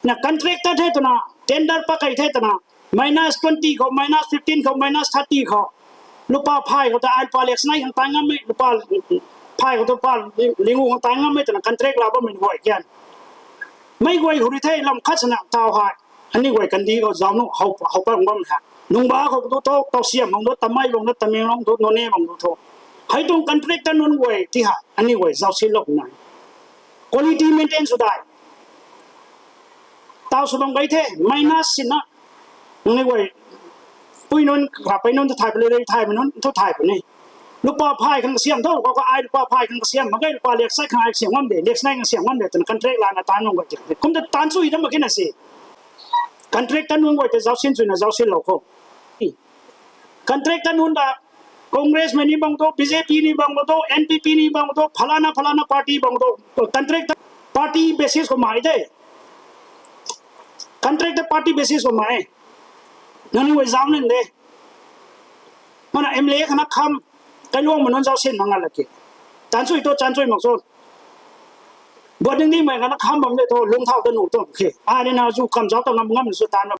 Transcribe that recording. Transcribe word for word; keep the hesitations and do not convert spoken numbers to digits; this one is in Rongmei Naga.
Na contractor the twna, tender pakei the twna, minus twenty khou, minus fifteen khou, minus thirty khou, lupa phay khou ta ai lupa lak sinai khang tan ngammei, lupa phay khou ta lupa lingu khang tan ngammei twna contract la bammei guay kian. Mei guay huri the lam khat sana tau hei. Aniu guay kandih khou zauc nu how pat bam ha. Nungba khou tu tho, Tausiam bang tu, Tamei bang tu, Tamenglong tu, Noney bang tu tho. Hei tuang contractor nunc guay ti ha, aniu guay zauc sinlou nai. Quality maintain sw dai. Tau sw bam gai the, minus sina. Nangniw guay, pui nunc, kapei nunc thu thay puni, rui thay nunc thu thay puni. Lupa phay khang kasiam tho, khou ka ai lupa phay khang kasiam mak ge, lupa lak sai khang ai kasiam ngam de, lak sai khang kasiam ngam de twna contract lana taanv nunc guay ti. Kum ta taanv sw dam mak khe na si. Contractor nunc guay ta zauc sin swna zauc sinlou khou. Contractor nunc ta Congressmei ni bang tu, B J P ni bang tu, N P P ni bang tu, phalana phalana party bang tu, contractor party basis khou mai de. Contractor party basis khou mai. Nangniw guay zauc nin de. Mana M L A khana kham, kailuangmei nunc zauc sin mak nga lak ke. Taanv sw tu, taanv sw mak sw. Vote ding dingmei khana kham bam de thu, lungcthau ta nuh tu khe. Ai ni na zu kam zauc ta ngam ngam sw taanv